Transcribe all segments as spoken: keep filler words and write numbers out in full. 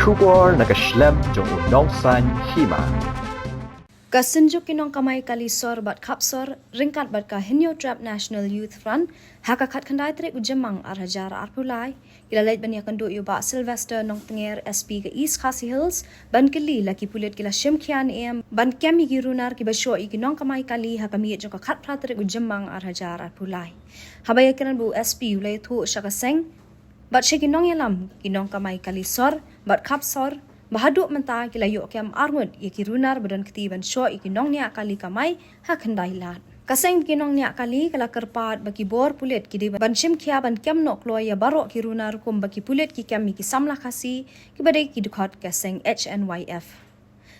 Khubor na ka shlem jong u nongsaiñ hima. Ka Synjuk ki Nongkamai Kali Sor bad Khap Sor ryngkat bad ka Hynñiewtrep National Youth Front ha ka khatkhyndai tarik u Jymmang ar hajar arphew lai ki la leit ban ïakynduh ïa u Bah Sylvester Nongtnger, S P ka East Khasi Hills, ban kylli la ki pulit ki la shim khia ne em ban kem ïa ki runar kiba shoh ïa ki nongkamai kali ha ka miet jong ka khatphra tarik u Jymmang ar hajar arphew lai. Haba ïakren bad u S P u la ïathuh sha ka seng bad sha ki nongïalam ki nongkamai kali sor bad khap sor ba haduh mynta ki la ïoh kem arngut ïa ki runar ba don kti ban shoh ïa ki nongñiah kali kamai ha khyndai lad. Ka seng ki nongñiah kali ka la kyrpad ba ki bor pulit ki dei ban shim khia ban kem noh kloi ïa baroh ki runar kum ba ki pulit ki kem ïa ki samla Khasi kiba dei ki dkhot ka seng H N Y F.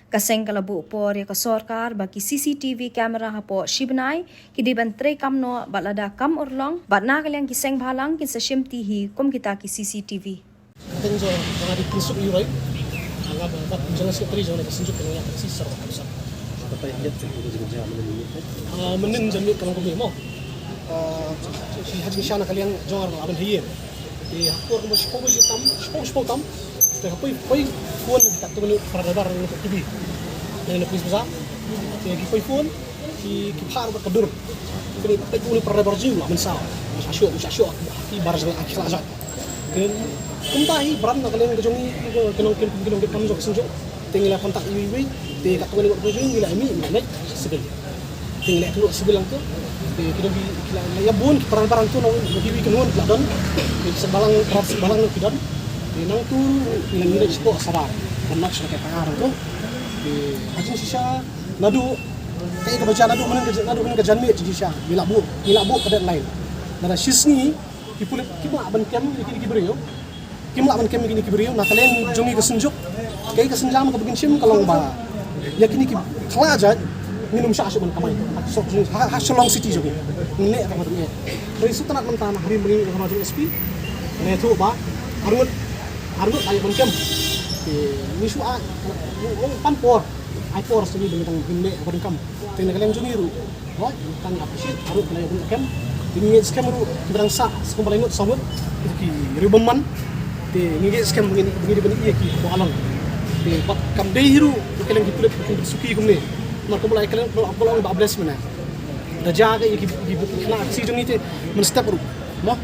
Ka seng ka la buh por ïa ka sorkar ba ki C C T V camera hapoh shi bnai ki dei ban treikam noh bad lada kam urlong bad na ka liang ki seng bhalang kin sa shim ti hi kum kita ki C C T V. Teng jo jong adi kinsuk yu roi. Nga ba ba jong secretary jong ka Synjuk ka nongñiah taxi sor ba sor. Kata ïa tu tu jong ja mynnin ni. Ah, mynnin jong ni ka long kumne mo. Ah, shi haji sha na ka liang jong ar la ban hayin. Te ha por kumba shiphew baje tam, shiphew shiphew tam. Te ha poi poi phone ka tu ni para driver ni T V. Ni Police Bazar. Te ki poi phone ki ki phar ba ka dur. Kini poi phone para driver ji la mynsaw. Sha shuh sha shuh ki bar jala ki khlajat. Ken kumta hi bran na ka liang ka jong i ka nong ken ki nong ken kam jong ka Synjuk. Te ngi la contact iwi iwi te ka tu ni ka jong i ngi la imi ngi la leit civil. Te ngi la tu civil lang tu. Te ki dong ki la ïa bun ki paran paran tu nong iwi ki nong la don. Te sa balang paran sa balang ki don. Te nang tu ngi la ngi leit spo sabar. Kan mak sa ka paran tu. Te hajin shisha naduh kaei kaba jia naduh mynnin ka naduh mynnin ka janmiet shisha ngi la buh ngi la buh ka deadline. Lada shisngi ki pulit kim lah ban kem ïa kine ki briew. Kim lah ban kem ïa kine ki briew na ka liang jong ngi ka Synjuk. Kaei ka sienjam kaba ngin shim ka long ba ïa kine ki khlajait ngin ym shah shuh ban kamai ha Shillong City jong ngi. Ngin leh kaba ngin leh. Hynrei shu tang mynta na ha ri ba ngi ïa ka jong S P. Ngi ïathuh ba arngut arngut ai ban kem. Te ngi shu ai long pan por ai por sha ngi ba ngin leh kaba ngin kam. Te na ka liang jong ngi ruh Hooid, tang ap shi, arngut ka la ïa bun kem. Te ngi ngeit skhem ruh kiba dang sah, skum ba la ngut sawut. Ki riewbymman. Te ngi ngeit skhem ngi ngi dei ban ïa ki ko along. Te bad kam dei hi ruh ka liang ki pulit ki suki kumne. Mar ka ba la ka liang ka ba la ba bless mena. Da ja ka ïa ki ki ki khynnah Khasi jong ngi te mynstep ruh. Mo.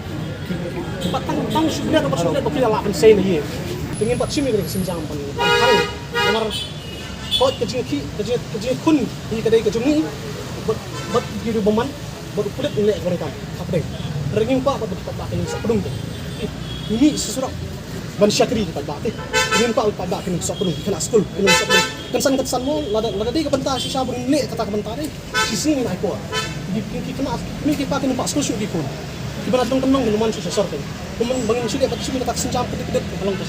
Ki ki bad tang tang shu bniat bad shu bniat ba ki la lah ban sei na ïa. Te ngim pat shim ïa ka sienjam ban ban. Mar Hooid ka jingkhih, ka jing ka jingkhun hi ka dei ka jong ngi. Bad bad ki riewbymman bad u pulit u leh ka bynta hapdeng. Hynrei ngim kwah bad bad bad ka ïing sohpdung te. Ngi mih sha surok ban shakri bad bad te. Ngim kwah bad bad ka ïing sohpdung ki khynnah skul ka ïing sohpdung. Kan san kan san mo lada lada dei ka bynta shisha ba ngim leh kata ka bynta dei. Shisha ngim ai por. Ki ki ki khynnah ki ki pa ki nang pa skul shu ki khun. Ki ba na dong kan nong ki numan shu sha sor te. Kumban ba ngin shu leh bad shu kata ka sienjam ka dik dik ka long ka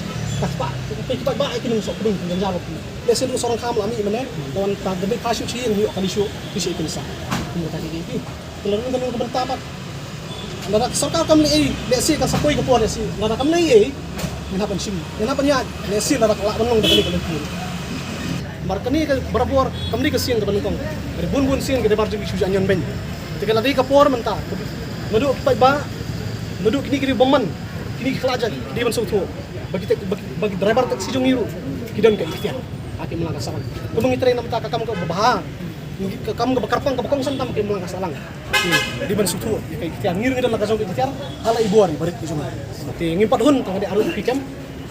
pa ki pa ki ïing sohpdung ki jynjar. Lehse ruh sorang kham la mih mynne, wan ta dei pha shu shi ïing ïoh kali shu, ki shi kin sa. Kum kata ki ki. Kala ruh ka bynta pat. Lada ka sorkar kam leh ei, lehse kan sa poi ka por lehse. Lada kam leh ei, ngin hap ban shim. Ngin hap ban ïaid, lehse lada ka lah ban long da kali ka lynti. Mar kane ka barabor kam dei ka sien ka ban kong. Ka dei bun bun sien ka dei bar jong ki shu jan yon beiñ. Te ka la dei ka por mynta. Naduh ki paidbah, naduh kine ki riewbymman, kine ki khlajat, ki dei ban sngewthuh. Ba ki tek ba ki ba ki driver taxi jong ngi ruh ki don ka iktiar ha ki imlang ka sahlang. Kumba ngi trei namar ka kam kaba bha, ngi ka kam kaba kyrpang kaba kongsan tam ha ki imlang ka sahlang. Te dei ban sngewthuh ïa ka iktiar, ngi ruh ngi don la ka jong ka iktiar ha la i bor i barit ki jong ngi. Te ngim pat hun tang ka dei arngut ki kem.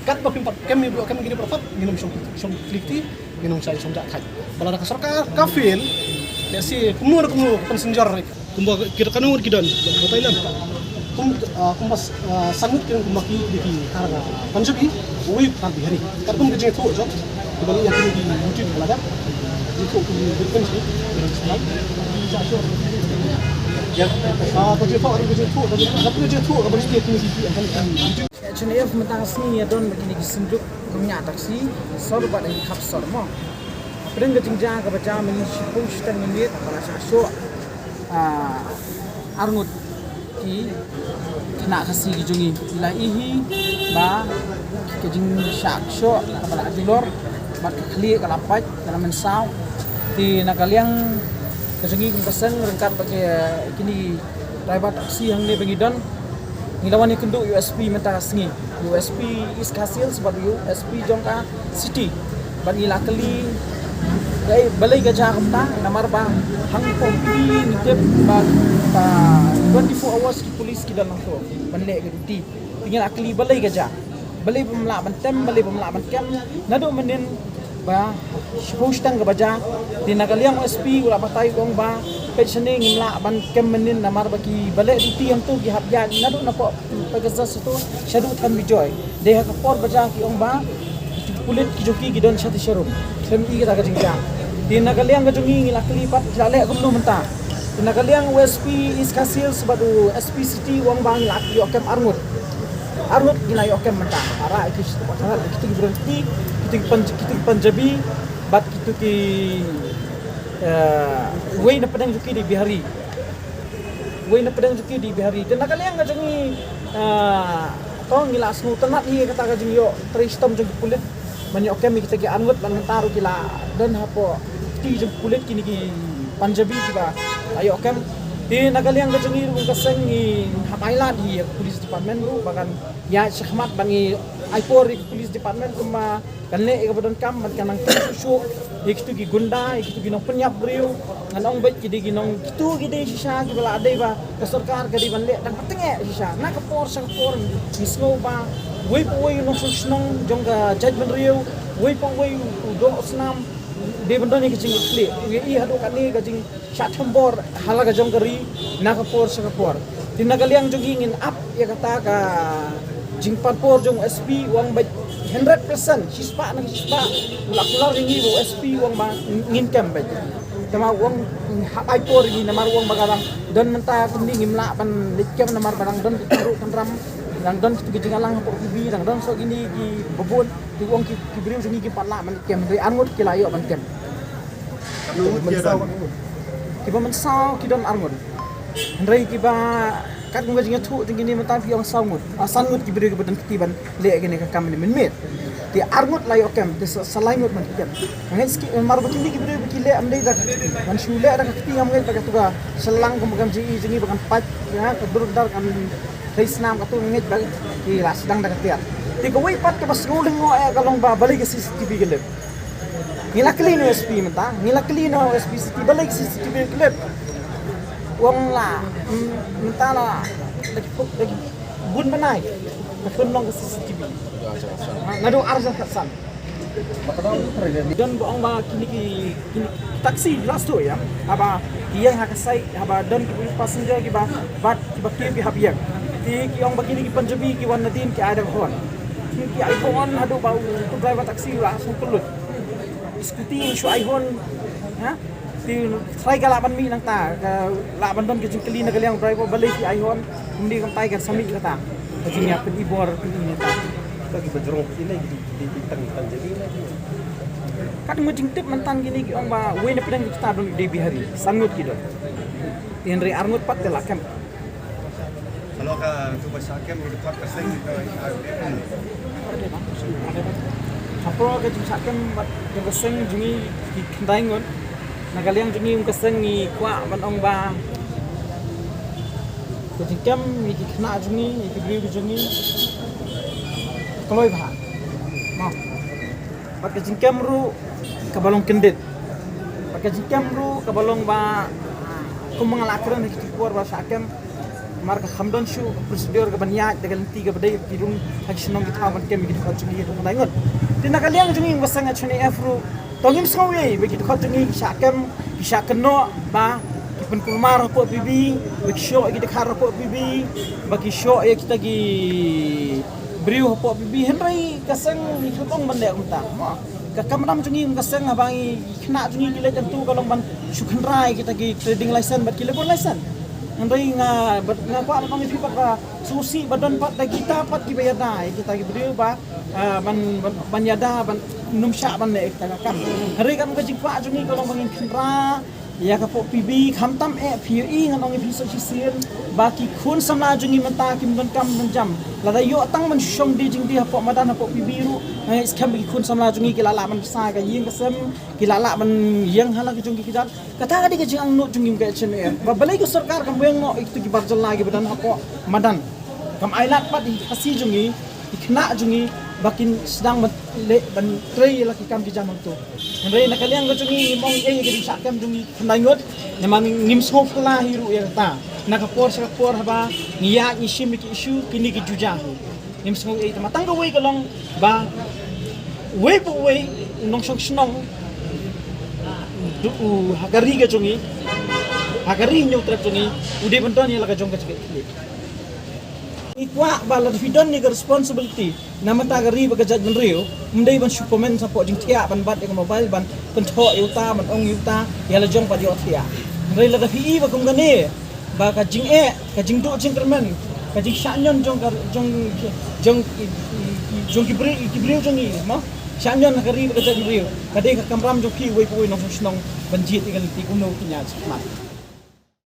Katba phim pat kem, ïa ba kem ki dei pat ngin ym shong shong klik ti, ngin ym shong shong jak thait. Ba lada ka sorkar ka fail, lehse kumno kumno ka pynsynjar. Kumba ki kano ki don ba Thailand. Kum ah, kumba ah, san ngut ki kumba ki ki ki kar Punjabi, wei kar Bihari. Kar kum ki jingthoh jong ki ba ïa ki ki YouTube ba la dep. Jingthoh ki ki ki ki Ah, ki jingthoh ki jingthoh ki jingthoh ki jingthoh ki jingthoh. H N F mynta ka sngi ïa don ba kine ki Synjuk nongñiah taxi sor bad ki khap sor mo. Hapdeng ka jingjia kaba jia mynne shiphew shiteng minit ba la shah shoh, ah, arngut ki khynnah Khasi ki jong ngi. Ki la ïohi ba ka jingshah shoh kaba la julor bad ka khlieh ka la pait ka la mynsaw. Te na ka liang ka jong ngi kum ka seng ryngkat bad kine ki driver taxi hangne ba ngi don. Ngi la wan ïakynduh ïa u S P mynta ka sngi, ïa u S P East Khasi Hills bad ïa u S P jong ka city. Bad ngi la kylli, eh, balei ka jia kumta, namar ba hangto ngi tip ba, ba twenty-four hours ki police ki don hangto ban leh ka duty. Te ngi la kylli balei ka jia, balei bym lah ban tem, balei bym lah ban kem. Naduh mynnin ba shiphew shiteng kaba jia. Te na ka liang u S P u la batai u ong ba peit shane ngim lah ban kem mynnin namar ba kiba leh duty hangto ki hap ïaid naduh na Pegasus to shaduh Than Bijoy. Dei ha ka por ba jia ki ong ba ki pulit ki jong ki ki don shatei sharum. Khlem i kata ka jingjia. Te na ka liang ka jong ngi ngi la kylli pat ki la leh kumno mynta. Te na ka liang u S P East Khasi Hills bad u S P City u ong ba ngi la ïoh kem arngut. Arngut ngi la ïoh kem mynta. Ara ki shu tharat ki tu ki briew ki, ki tu ki Punj-, ki tu ki Punjabi bad ki tu ki, eh, wei na pdeng jong ki dei Bihari. Wei na pdeng jong ki dei Bihari. Te na ka liang ka jong ngi, eh, to ngi la sngewtynnat hi kata ka jingïoh trei shitom jong ki pulit ban ïoh kem ïa kita ki arngut, bad mynta ruh ki la don hapoh kti jong ki pulit kine ki Punjabi kiba la ïoh kem. Te na ka liang ka jong ngi ruh ka seng ngi hap ai lad hi ïa ka police department ruh ba kan ïaid shakhmat ban ngi ai por ïa ka police department kumba kan leh ïa kaba donkam bad kan nang kem shuh shuh ïa kitu ki gunda, ïa kitu ki nongpynïap briew. Ngan ong beit ki dei ki nong, kitu ki dei shisha kiba la dei ba ka sorkar ka dei ban leh tang ba tyngeh shisha. Na ka por sha ka por ngi sngew ba wei pa wei u nongshong shnong jong ka jaitbynriew, wei pa wei u doh u snam dei ban don ïa ka jingkitkhlieh. Ngi ïohi haduh katne ka jing shah thombor ha la ka jong ka ri na ka por sha ka por. Te na ka liang jong ngi ngin ap ïa kata ka jingpan por jong u S P u ong beit hundred percent, shispah na shispah u la kular ïa ngi ba u S P u ong ba ngin kem beit. Te ma u ong hap ai por ïa ngi namar u ong ba ka dang don mynta kumne ngim lah ban leit kem namar ba dang don ki kynruh kynram, dang don ki jingïalang hapoh P B, dang don soh kine kiba bun. Te u ong ki, ki briew jong ngi kim pat lah ban leit kem, hynrei arngut ki la ïoh ban kem. Kiba mynsaw ki don arngut. Hynrei kiba kat kum ka jingïathuh jong kine mynta phi ong saw ngut. Ah, san ngut ki briew kiba don kti ban leh kane ka kam ne mynmiet. Te arngut la ïoh kem, te sa, sa lai ngut ban kem. Nga ngeit ski, mar ba kine ki briew ba ki leh ym dei da ka kti. Ban shu leh da ka kti ngam ngeit ba katu ka shyllangh kum ka M J E jong ngi ba kan pait, ïa, ka dur ka dar kan trei snam katu nga ngeit ba ki la sdang da ka tiar. Te kawei pat kaba sngew lyngngoh ïa ka long ba balei ka C C T V ka lip. Ngi la kylli na u S P mynta, ngi la kylli na u S P City, balei ka C C T V ka lip. U ong la, mm, mynta la, la ki puk, la ki bun bnai ka pynlong ka C C T V. Ha, naduh ar hajar khatsan. Don ba ong ba kine ki, kine ki taxi last tu ïa. Haba ïeng ha ka side, haba don ki passenger kiba bat, kiba kiew ki hap ïeng. Te ki ong ba kine ki Punjabi ki wan nadien ki ai da ka horn. Ki ai horn haduh ba u, u driver taxi u la shu pynlut. Scooty shu ai horn, ha? Te trai ka lah ban mih nangta, ka lah ban don ka jingkylli na ka liang u driver balei ki ai horn, kumne kumtai kan sa mih kata. Ka jingïapyni bor pyni nangta. Ka ki bajrong ki ne ki, ki, ki tang, tang jadi ne ki. Kat ngut jingtip mynta kine ki ong ba wei na pdeng kita don dei Bihari, san ngut ki don. Hynrei ar ngut pat te la kem. Kalau ka tu ba shah kem, kita kuat ka seng kita. Hapoh ka jingshah kem bad ka seng jong ngi ki khyndai ngut. Na ka liang jong ngi ka seng ngi kwah ban ong ba ka jingkem ïa ki khynnah jong ngi, ïa ki briew jong ngi, kloi bha. Mo. Bad ka jingkem ruh kaba long kyndit. Bad ka jingkem ruh kaba long ba, kum ba nga la kren ha ki por ba shah kem. Namar ka kham don shuh ka procedure kaban ïaid da ka lynti kaba dei, ki rung ha ki shnong ki thaw ban kem ïa ki dkhot jong ngi haduh khyndai ngut. Te na ka liang jong ngi ka seng H N A F ruh to ngim sngew ei ba ki dkhot jong ngi ki shah kem, ki shah kynnoh ba ki pynkulmar hapoh P B, ba ki shoh ïa ki dkhar hapoh P B, ba ki shoh ïa kita ki briew hapoh P B, hynrei ka seng ngi khlem ong ban leh kumta. Ka kam dang jong ngi ka seng haba ngi khynnah jong ngi ki leit hangtu ka long ban shu khynra ïa kita ki trading license bad ki labour license. Hynrei nga, bad nga kwah ban ong ïa phi ba ka sngewsih ba don pat da kita pat kiba ïada ïa kita ki briew ba, ah, ban, ban, ban ïada ban ym shah ban leh ïa kita ka kam. Hynrei kam ka jingkwah jong ngi ka long ba ngin khynra ïa ka hapoh P B, khamtam eh phi ïohi ngan ong ïa phi sa shisien ba ki khun samla jong ngi mynta kim don kam don jam. Lada ïoh tang ban shong die jingdie hapoh madan hapoh P B ruh, eh, skhem ba ki khun samla jong ngi ki la lah ban bsa ka ïing ka sem, ki la lah ban ïeng ha la ki jong ki kjat. Kata ka dei ka jingangnud jong ngi ka H N A F. Ba balei ka sorkar kam weng noh ïa kitu ki bar jylla kiba don hapoh madan. Kam ailad pat ïa ki Khasi jong ngi, ki khynnah jong ngi, ba kin sdang ban leh ban trei ïa la ki kam ki jam hangto. Hynrei na ka liang ka jong ngi, ngim ong ei ïa ka jingshah kem jong ngi khyndai ngut, namar ngim sngewphylla hi ruh ïa kata. Na ka por sha ka por haba ngi ïaid ngi shim ïa ki issue, kine ki juja hi. Ngim sngew ei, tangba tang kawei ka long ba uwei pa uwei u nongshong shnong, u, u, ha ka ri ka jong ngi, ha ka ri Hynñiewtrep jong ngi, u dei ban don ïa la ka jong ka jingkitkhlieh. Ngi kwah ba lada phi don ïa ka responsibility na bynta ka ri bad ka jaitbynriew, ym dei ban shu comment shapoh jingthiah, ban bat ïa ka mobile, ban kynthoh ïa uta, ban ong ïa uta, ïa la jong pat ïoh thiah. Hynrei lada phi i ba kum kane, ba ka jingeh, ka jingduh jingkyrmen, ka jingshah ñion jong ka, jong, jong, jong ki briew, ki briew jong ngi, mo? Shah ñion ha ka ri bad ka jaitbynriew. Ka dei ka kamram jong phi uwei pa uwei nongshong shnong ban jied ïa ka lynti kumno phi ñiah shakhmat.